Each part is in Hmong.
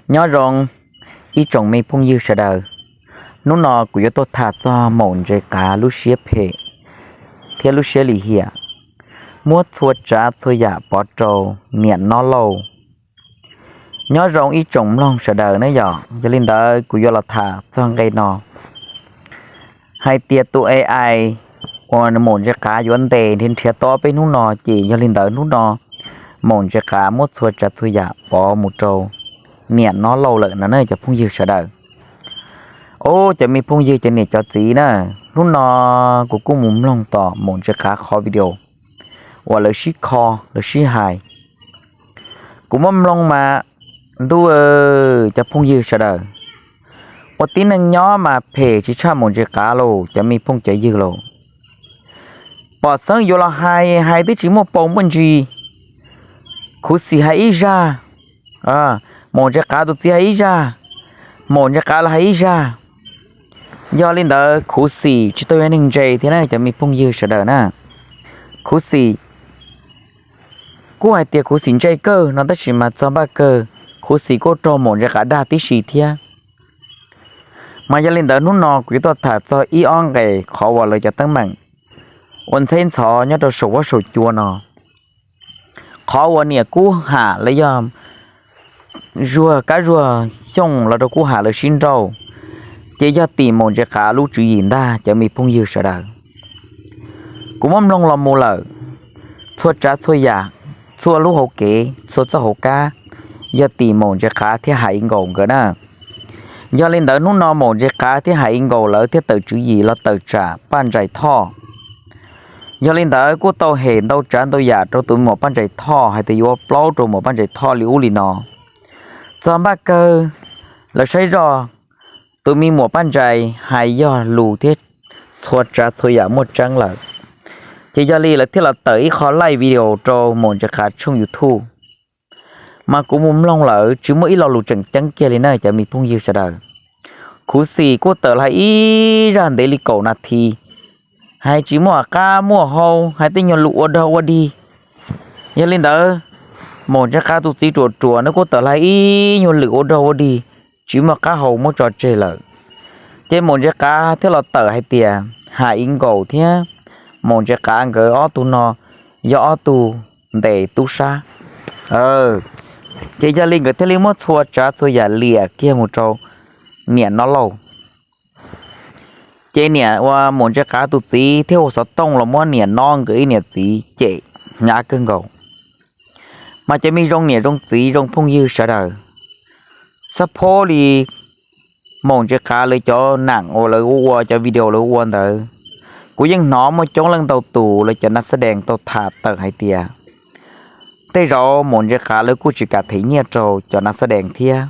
Nyob zoo ib tsoom me phooj ywg sawv daws, hnub no kuv yuav tuaj tham txog maum ntses qav lub siab phem thiab lub siab lim hiam, muab txhua tsav txhua yam pov rau niam no lauj. Nyob zoo ib tsoom mloog sawv daws ne yom, yog li ntawd kuv yuav los tham txog nqe no hais tias tus A I uas maum ntses qav yuav ntes nrhiav nrhiav tau peb hnub no ces yog li ntawd hnub no maum ntses qav muab txhua tsav txhua yam pov mus rau niam no lauj lawm no na cov phooj ywg sawv daws. Ub, cov me phooj ywg cov niam cov txiv na, hnub no kuv kuj mus mloog tom maum ntses qav qhov video uas lawv sib kho, lawv sib hais. Kuv muab mloog mas, ntuj, cov phooj ywg sawv daws, ua tib neeg nyob mas phem tsis tshaj maum ntses qav lauj cov me phooj cov ywg lauj. Pom xeeb yuav los hais, hais twb tsis muaj paus muaj ntsis, khuv xim hais ib zaj, maum ntses qav tus txiv hais ib zaj, maum ntses qav los hais ib zaj. Yog li ntawd khuv xim tsis tau yog neeg ntse thiab na cov me phooj ywg sawv daws na. Khuv xim kuj hais tias khuv xim ntse kawg no tab sis mas txog npaj kawg khuv xim kuj raug maum ntses qav dag tib si thiab. Mas yog li ntawd hnub no kuv yuav tuaj tham txog ib ob nqe qhov uas lawv cov teeb meem ua ntxheb ntxhov nyob rau saum huab saum cua no. Qhov uas niam kub ham los yog zuag kab zuag xyooj los rau kub ham lawv sib nrauj, ces yog tim maum ntses qav lub tswv yim ntag cov me phooj ywg sawv daws. Kuv muab mloog los mus lawm, txhua tsav txhua yam, txhua lub hauv kev, txhua txoj hauv kab, yog tim maum ntses qav thiab hais ib nkaus nkawd na. Yog li ntawd hnub no maum ntses qav thiab hais ib nkaus lawv thiaj tawm tswv yim los tawm tsam Paj Ntsais Thoj. Yog li ntawd kuj tau hem ntau tsav ntau yam rau tus muam Paj Ntsais Thoj hais tias yuav ua plaub rau muam Paj Ntsais Thoj li ub li no. Txog npaj kawg, lawv saib zoj, tus me muam Paj Ntsais hais yog lus thiab txhua tsav txhua yam muaj tseeb lawm. Ces yog li lawv thiaj los tawm ib qho live video rau maum ntses qav tshooj YouTube. Mas kuv mus mloog lawm tsis muaj ib lo lus tseem ceeb kiag li na cov me phooj ywg sawv daws. Khuv xim kuj tawm hais ib zaj ntev li kaum nas this, hais tsis muaj qab muaj hau, hais tej nyuag lus ua dog ua dig. Yog li ntawd, maum ntses qav tus txiv ruam ruam nws kuj tawm hais ib nyuag lwm ua dog ua dig, tsis muaj qab hau muab tso tseg lawm. Ces maum ntses qav thiaj los tawm hais tias hais ib nkaus thiab maum ntses qav nkawd ob tug no yog ob tug ntes tub sab. Ces yog li nkawd thiaj li muab txhua tsav txhua yam liam kiag mus rau niam no lauj. Ces niam ua maum ntses qav tus txiv thiaj ua xov tooj los muab niam no nkawd ib niam txiv cem hnyav kawg nkaus. Mas cov me zoo niam zoo txiv zoo phooj ywg sawv daws, xab phob li maum ntses qav lawv cov nam uas lawv ua cov video lawv ua ntawd, kuv yeej hnov muaj coob leej ntau tus lawv cov nav xab dees tau tham tawm hais tias tej zaum maum ntses qav lawv kuj tsis kam them nyiaj rau cov nav xab dees thiab.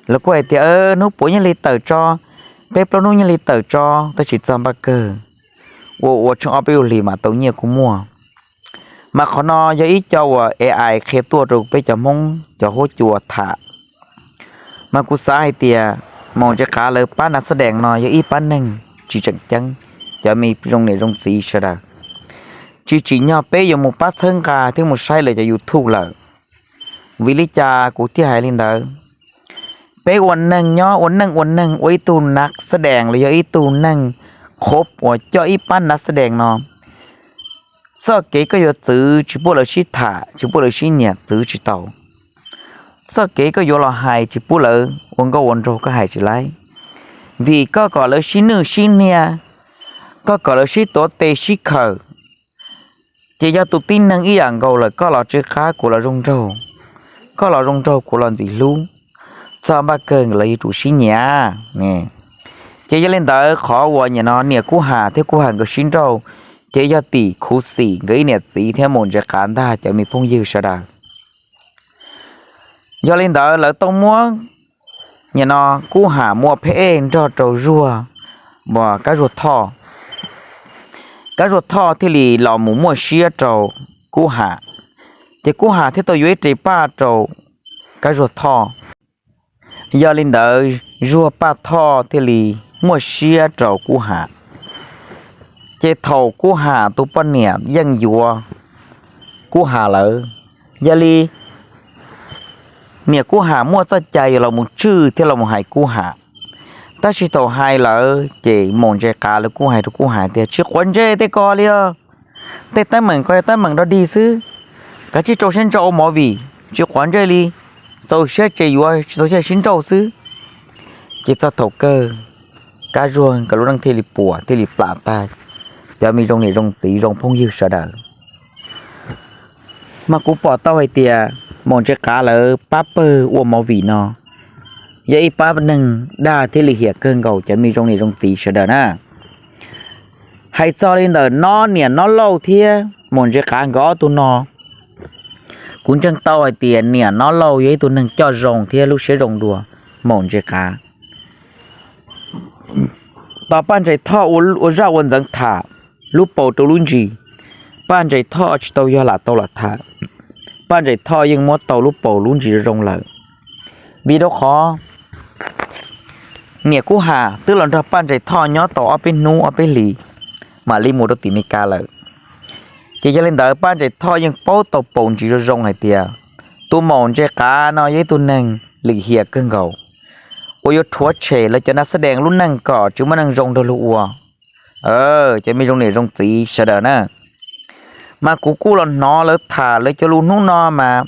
Lawv kuj hais tias hnub puav nyiaj li tawm tso, peb plaub hnub nyiaj li tawm tso, tab sis txog npaj kawg ua ua tsheej ob peb ua hlis mas tau nyiaj kuj muaj. Mas qhov no yog ib co uas A I qhia tuaj rau peb cov Hmoob cov huab cua tham. Mas kuv xav hais tias maum ntses qav lawv pab nav xab dees no yog ib pab neeg tsis tseem ceeb, cov me zoo niam zoo txiv sawv daws. Tsis tsim nyog peb yuav mus pab txhawb nqa thiab mus saib lawv cov YouTube lawm. Vim li cas kuv thiaj hais li ntawd? Peb ua neeg nyob ua neej ua neeg ua ib tug nav xab dees los yog ib tug neeg qhuav uas coj ib pab nav xab dees no, txoj kev koj yuav txwv tsis pub lawv sib tham tsis pub lawv sib nyiam txwv tsis tau. Txoj kev koj yuav los hais tsis pub lawv ua nkauj ua nraug koj hais tsis laib. Vim koj kom lawv sib nwj sib hnia, koj kom lawv sib tuav tes sib khawm, ces yog tus tib neeg ib yam nkaus lawm, koj los tsw qab kuv los zoo nraug, koj los zoo nraug kuv los ntxim hlub, txog npaj kawg los yuav tsum sib nyiam. Ces yog li ntawd qhov uas nim no niam kub ham thiab kub ham nkawd sib nrauj, ces yog tim khuv xim nkawd ib niam txiv thiab maum ntses qav ntag cov me phooj ywg sawv daws. Yog li ntawd lawv tau muab nim no kub ham mus ua pheb ej nrog rau zuag, uas kab zuag thoj. Kab zuag thoj thiaj li los mus muaj siab rau kub ham, ces kub ham thiaj tau yuav ib re paj rau kab zuag thoj. Yog li ntawd zuag paj thoj thiaj li muaj siab rau kub ham. Ces thaum kub ham tus poj niam yeej yuav kub ham lawm, yog li Niam Kub Ham muaj txoj cai yuav los mus tswj thiab los mus hais Kub Ham. Tab sis thaum hais lawm ces Maum Ntses Qav lawv kuj hais rau Kub Ham tias, tsis quav ntsej tej ko li os. Tej teeb meem ko yog teeb meem dog dig xwb, kav tsij rau siab ntso ua movie, tsis quav ntsej li. Txaus siab ces yuav, tsis txaus siab sib nrauj xwb. Ces txog thaum kawg, Kab Zuag nkawd lub neej thiaj li puas thiaj li plam tag. Cov me zoo niam zoo txiv zoo phooj ywg sawv daws, mas kuv pom tau hais tias Maum Ntses Qav lawv pab pawg ua movie no yog ib pab neeg dag thiab lim hiam kawg nkaus cov me zoo niam zoo txiv sawv daws na. Hais txog li ntawm Nob Niam Nob Lauj thiab Maum Ntses Qav nkawd ob tug no, kuv ntseeg tau hais tias Niam Nob Lauj yog ib tug neeg coj zoo thiab lub siab zoo dua Maum Ntses Qav. Tos Paj Ntsaim Thoj ua zaj ua ntxeev tham lub paus rau lub ntsis, Paj Ntsaim Thoj tsis tau yog lam tau lam tham, Paj Ntsaim Thoj yeej muab tau lub paus lub ntsis zoo zoo lawm. Vim rau qhov Niam Kub Ham twb los nrog Paj Ntsaim Thoj nyob tau ob peb hnub ob peb hlis mam li mus rau tim Mes Kas lawm. Ces yog li ntawd Paj Ntsaim Thoj yeej paub tau paus ntsis zoo zoo hais tias tus Maum Ntses Qav no yog ib tug neeg lim hiam kawg nkaus, uas yuav rhuav tshem lawv cov nav xab dees lub neej kom tsis muaj neeg zoo nrog luag ua. Cov me zoo niam zoo txiv sawv daws na, mas kuv kuj los hnov lawv tham lawv cov lus hnub no mas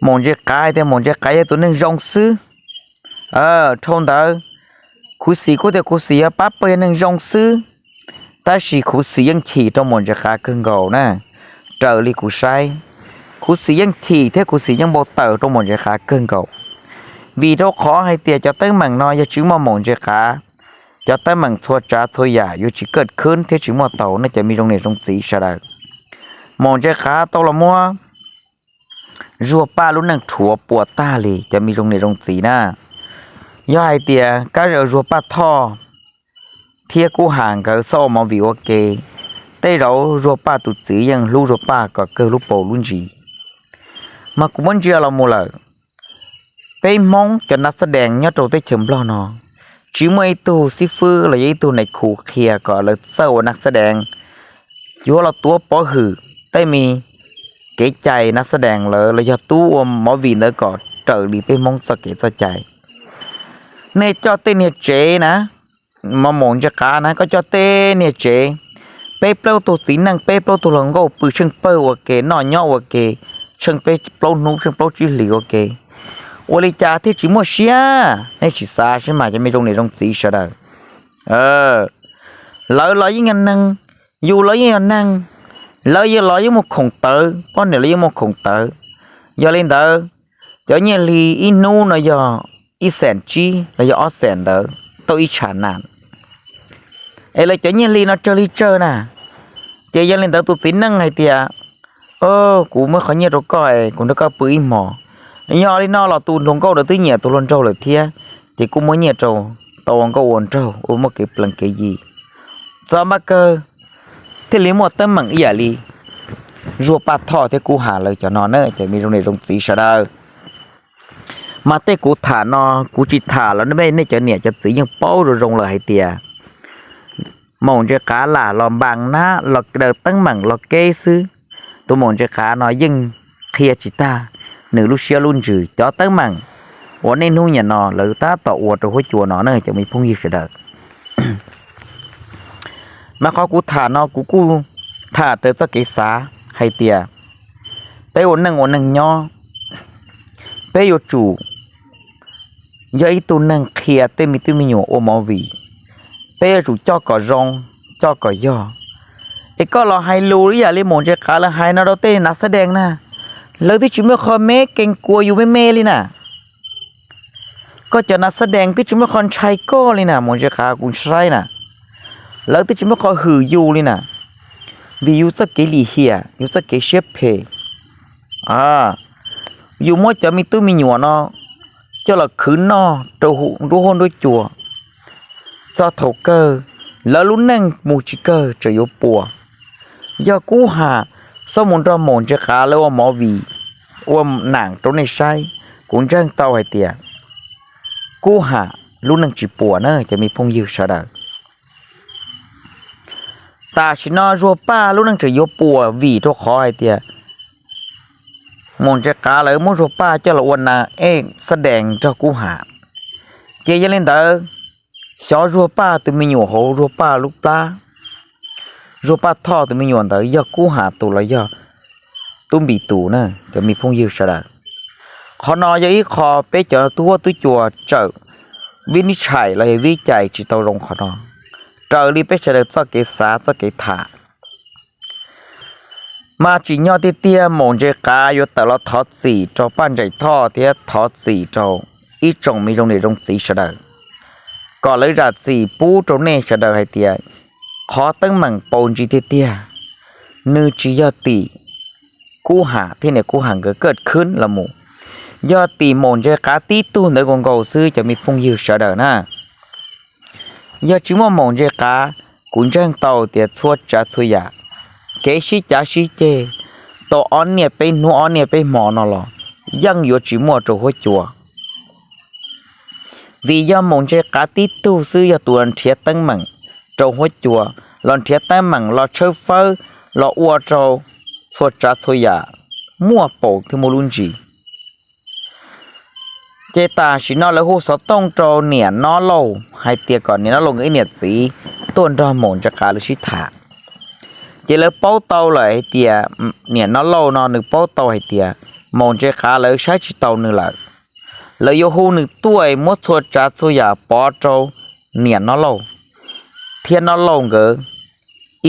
Maum Ntses Qav hais tias Maum Ntses Qav yog tus neeg zoo xwb. Dhau ntawd, Khuv Xim kuj tias Khuv Xim yog pab pawg yog neeg zoo xwb, tab sis Khuv Xim yeej chim rau Maum Ntses Qav kawg nkaus na. Raws li kuv saib, Khuv Xim yeej chim thiab Khuv Xim yeej npau taws rau Maum Ntses Qav kawg nkaus, vim rau qhov hais tias cov teeb meem no yog tsis muaj Maum Ntses Qav, cov teeb meem txhua tsav txhua yam yuav tsis kaj khwb thiab tsis muaj tau ne cov me zoo niam zoo txiv sawv daws. Maum Ntses Qav tau los muab Zuag Paj lub neej rhuav puas tag li cov me zoo niam zoo txiv na. Yog hais tias Kab Zuag Paj Thoj thiab Kub Ham nkawd xav ua movie ua ke, tej zaum Zuag Paj tus txiv yeej hlub Zuag Paj kom kawg lub paus lub ntsis. Mas kuv muab ntsia los mus lawm, peb Hmoob cov nav xab dees nyob rau teb chaws Nplog no, tsis muaj ib tug xib fwb los yog ib tug nais khu qhia kom lawv txawj ua nav xab dees, yuav los tuav pov hwm tej me kev cai nav xab dees lawm los yog tub ua movie ntawd kom raws li peb Hmoob txoj kev txoj cai. Nej coj tej niag tsev na, Maum Ntses Qav na, koj coj tej niag tsev, peb plaub tug txiv neej peb plaub tug hluas nkauj pw tsheej pawg ua ke, noj nyob ua ke, tsheej peb plaub hnub tsheej plaub tsib hlis ua ke, ua li cas thiaj tsis muaj siab? Nej tsis xav seb mas cov me zoo niam zoo txiv sawv daws. Lawv los yeej yog neeg, yus los yeej yog neeg, lawv los yeej muaj khoom tawv, poj niam los yeej muaj khoom tawv. Yog li ntawd, cov nyiaj hli ib hnub no yog ib xees tsib los yog ob xees ntawd tau ib tshav nas, es lawv cov nyiaj hli no tsawg li tsawg na. Ces yog li ntawd tus txiv neej hais tias, kuv muab qhov nyiaj rau koj, kuv nrog koj pw ib hmos. Yog li no los tus hluas nkauj ntawd twb nyiam tus hluas nraug lawm thiab, ces kuj muab nyiaj rau, tau ua nkauj ua nraug ua muaj kev plees kev yi. Txog npaj kawg thiaj li muaj teeb meem ib yam li Zuag Paj Thoj thiab Kub Ham lawv cov no na cov me zoo niam zoo txiv sawv daws. Mas tej kuv tham no, kuv tsis tham los nej cov niam cov txiv yeej paub zoo zoo lawm hais tias Maum Ntses Qav lam los npas nab los daws teeb meem los keb xwb. Tus Maum Ntses Qav no yeej qhia tsis tag nws lub siab lub ntsws cov teeb meem uas niaj hnub niam no lawv tab tom ua rau huab cua no na cov me phooj ywg sawv daws. Mas qhov kuv tham no kuv kuj tham raws txoj kev xav hais tias peb ua neej ua neeg nyob, peb yuav tsum yog ib tug neeg qhia tej me tub me nyuam ua movie, peb yuav tsum coj kom zoo, coj kom yog. Es koj los hais lus ib yam li Maum Ntses Qav lawv hais no rau tej nav xab dees na, lawv twb tsis muaj qho me kees kuas yus me me li na. Koj cov nav xab dees twb tsis muaj qho ntshai koj li na, Maum Ntses Qav kuv saib na, lawv twb tsis muaj qho hwm yus li na, vim yus txoj kev lim hiam, yus txoj kev siab phem. Yus muab cov me tub me nyuam no coj los khwv noj rau nruab huab nruab cua, txog thaum kawg lawv lub neej mus tsis kawg tseem yuav puas. Yog Kub Ham xub mus nrog Maum Ntses Qav lawv ua movie, ua nam rau nej saib, kuv ntseeg tau hais tias Kub Ham lub neej tsis puas na cov me phooj ywg sawv daws. Tam sim no Zuag Paj lub neej tseem yuav puas vim rau qhov hais tias Maum Ntses Qav lawv muab Zuag Paj coj los ua nas ej xab dees nrog Kub Ham. Ces yog li ntawd, xyov Zuag Paj tus me nyuam hauv Zuag Paj lub plab, Zuag Paj Thoj tus me nyuam ntawd yog Kub Ham tus los yog Tub Npis tus na, cov me phooj ywg sawv daws. Qhov no yog ib qho peb cov tub huab tub cua tsawm vib nib tshais los yog vib cais tsis tau zoo qhov no, raws li peb sawv daws txoj kev xav txoj kev tham. Mas tsim nyog tiag tiag Maum Ntses Qav yuav tawm los thov txim rau Paj Ntsaim Thoj thiab thov txim rau ib tsoom me zoo niam zoo txiv sawv daws, kom lawv zam txim pub rau nej sawv daws hais tias qhov teeb meem paus ntsis tiag tiag, nws tsis yog tim Kub Ham thiab niam Kub Ham nkawd kaj khwb los mus, yog tim Maum Ntses Qav tib tug ntawd nkaus nkaus xwb cov me phooj ywg sawv daws na. Yog tsis muaj Maum Ntses Qav, kuv ntseeg tau tias txhua tsav txhua yam, kev sib cav sib ceg tau ob niaj peb hnub ob niaj peb hmo no los yeej yuav tsis muaj rau huab cua. Vim yog Maum Ntses Qav tib tug xwb yog tus los nrhiav teeb meem rau huab cua, los nrhiav teeb meem los tshawb fawb, los ua rau txhua tsav txhua yam muaj paus thiab muaj lub ntsis. Ces tam sim no lawv hu xov tooj rau niam Nob Lauj hais tias kom niam Nob Lauj nkawd ib niam txiv tuaj nrog Maum Ntses Qav lawv sib tham. Ces lawv paub tau lawm hais tias niam Nob Lauj no nws paub tau hais tias Maum Ntses Qav lawv saib tsis taus nws lawm, lawv yuav hu nws tuaj muab txhua tsav txhua yam pov rau niam Nob Lauj thiab Nob Lauj nkawd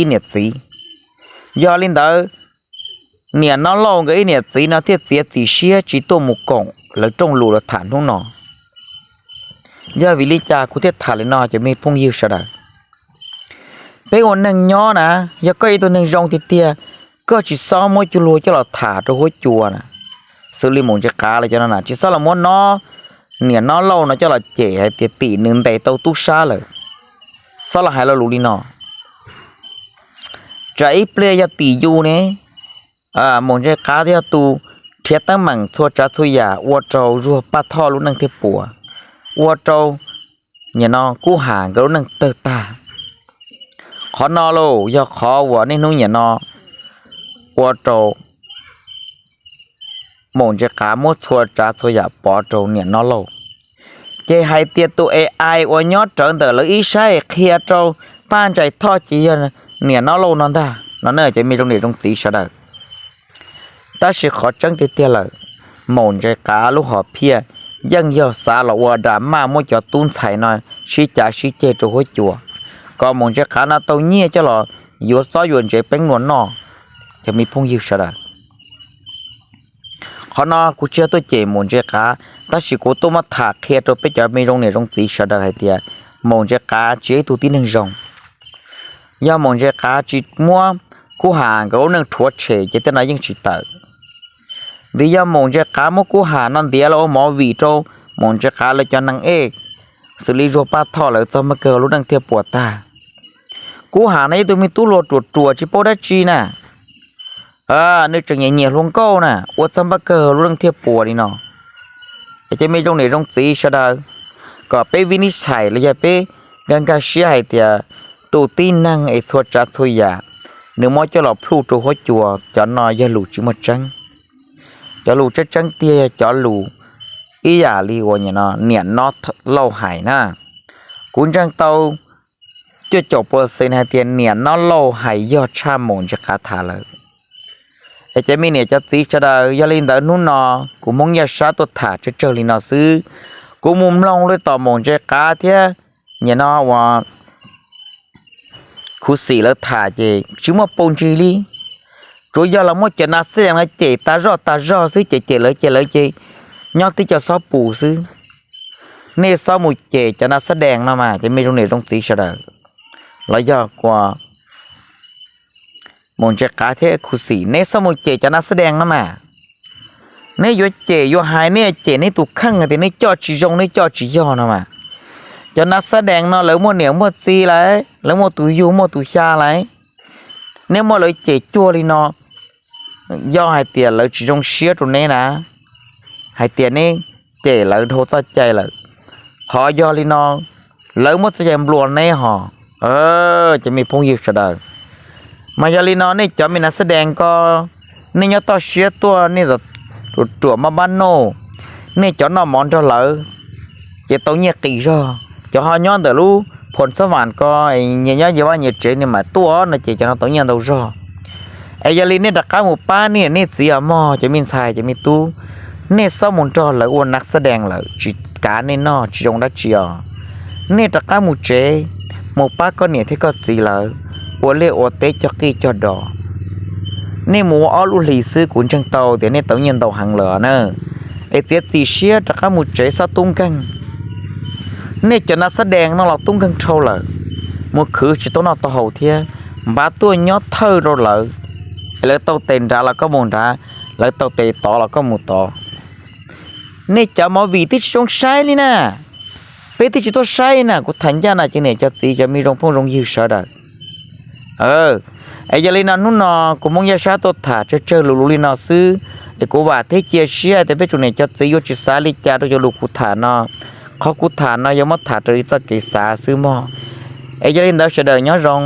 ib niam txiv. Yog li ntawd, niam Nob Lauj nkawd ib niam txiv no thiaj txiav txim siab tsis tuaj mus koom lawv rooj lus los tham hnub no. Yog vim li cas kuv thiaj tham li no cov me phooj ywg sawv daws? Peb ua neeg nyob na, yog koj ib tug neeg zoo tiag tiag, koj tsis txhob muab cuag luag coj los tham rau huab cua na. Xws li Maum Ntses Qav los cov no na tsis txhob los muab Nob, niam Nob Lauj no coj los cem hais tias tim nws ntes tau tub sab lawm. Txhob los hais lo lus li no. Tsam ib pliag yog tim yus ne, Maum Ntses Qav thiaj yog tus nrhiav teeb meem txhua tsav txhua yam ua rau Zuag Paj Thoj lub neej thiaj puas, ua rau niam no Kub Ham nkawd lub neej tawg tag. Qhov no lauj yog qhov uas niaj hnub niam no ua rau Maum Ntses Qav muab txhua tsav txhua yam pov rau niam Nob Lauj. Ces hais tias tus AI uas nyob rawv ntawm lawv ib sab qhia rau Paj Ntsaim Thoj ces yog niam Nob Lauj no ntag no na cov me zoo niam zoo txiv sawv daws. Tab sis qhov tseeb tiag tiag lawm, Maum Ntses Qav lub hom phiaj yeej yog xav los ua drama muab cov tub ntxhais no sib cav sib ceg rau huab cua, kom Maum Ntses Qav no tau nyiaj coj los yuav txob yuav ntsev peeb nua noj. Cov me phooj ywg sawv daws, qhov no kuv tsis yog tuaj cem Maum Ntses Qav, tab sis kuv tuaj muab tham qhia rau peb cov me zoo niam zoo txiv sawv daws hais tias Maum Ntses Qav tsis yog ib tug tib neeg zoo. Yog Maum Ntses Qav tsis muab Kub Ham nkawd lub neej rhuav tshem ces tej no yeej tsis tawm. Vim yog Maum Ntses Qav muab Kub Ham no ntiav los ua movie rau Maum Ntses Qav lawv cov neeg ej, xws li Zuag Paj Thoj lawv txog npaj kawg lub neej thiaj puas tag. Kub Ham no ib tug me tub hluas ruam ruam tsis paub dab tsi na, nws tseem nyiam nyiam hluas nkauj na, ua txog npaj kawg lub neej thiaj puas li no. Es cov me zoo niam zoo txiv sawv daws, kom peb vib nib xais los yog peb nkag nkag siab hais tias tus tib neeg es txhua tsav txhua yam nws muab coj los plhuj rau huab cua, cov no yog lus tsis muaj tseeb. Cov lus tseeb tseeb tiag yog cov lus ib yam li uas niam no Lauj hais na. Kuv ntseeg tau cuaj caum percent hais tias niam no Lauj hais yog tshaj Maum Ntses Qav tham lawm. Es cov me niam cov txiv sawv daws, yog li ntawd hnub no kuv Hmoob Yaj Sab tuaj tham tsawg tsawg li no xwb. Kuv mus mloog li tom Maum Ntses Qav thiab niam no uas Khuv Xim lawv tham ces tsis muaj paus ntsis li. Tsuas yog los muab cov nas xab dees no cem tas zoj tas zog xwb, cem cem lawv ces lawv ces nyob tib co xob pus xwb. Nej xob mus cem cov nas xab dees no mas cov me zoo niam zoo txiv sawv daws, los yog kuas Maum Ntses Qav thiab Khuv Xim, neb xob mus cem cov nas xab dees no mas. Neb yuav cem yuav hais, neb yuav cem neb tus kheej hais tias neb coj tsis zoo, neb coj tsis yog no mas. Cov nas xab dees no lawv muaj niam muaj txiv lawm, lawv muaj tus yug muaj tus xya lawm. Neb muab lawv cem cuag li no, yog hais tias lawv tsis zoo siab rau neb na, hais tias neb cem lawv dhau txoj cai lawm. Qhov yog li no, lawv muab txoj cai nplua neb hos, cov me phooj ywg sawv daws. Mas yog li no nej cov me nas xab dees ko, nej nyob toj siab tuaj nej ruam ruam maj maj noj, nej cov noj mov nrog lawv ces tau nyiaj qis zog. Cov ho nyob ntawm lub phoo txhob vam ko, nyias nyob nyias vaj nyias tsev, nws mam tuaj no ces cov no tau nyiaj ntau zog. Es yog li nej rov qab mus pab nej niam nej txiv os mog, cov me ntxhais cov me tub, nej txhob mus nrog lawv ua nab xab dees lawm, tsis kav nej noj tsis zoo dab tsi os. Nej rov qab mus tsev, mus pab koj niam thiab koj txiv lawv ua liaj ua teb cog qij cog dos. Nej mus ua ob lub hlis xwb kuv ntseeg tau tias nej tau nyiaj ntau heev lawm na. Es txiav txim siab rov qab mus tsev, txhob tub nkeeg. Nej cov nab xab dees no los tub nkeeg dhau lawm, mus khwv tsis tau noj tau haus thiab, npaj tuaj nyob thawj rau lawv. Es lawv tau tes nrad los koj mus nrad, lawv tau tes tod los koj mus tod. Nej cov movie twb tsis zoo saib li na, peb twb tsis tuaj saib na. Kuv tham ncaj no cov niam cov txiv cov me zoo phooj zoo ywg sawv daws. Es yog li no hnub no kuv Hmoob Yaj Sab tuaj tham tsawg tsawg lus lus li no xwb, es kuv vam thiab cia siab tias peb tsoom niam cov txiv yuav tsis xav li cas rau cov lus kuv tham no. Qhov kuv tham no yog muab tham raws li txoj kev xav xwb mog. Es yog li ntawd sawv daws nyob zoo.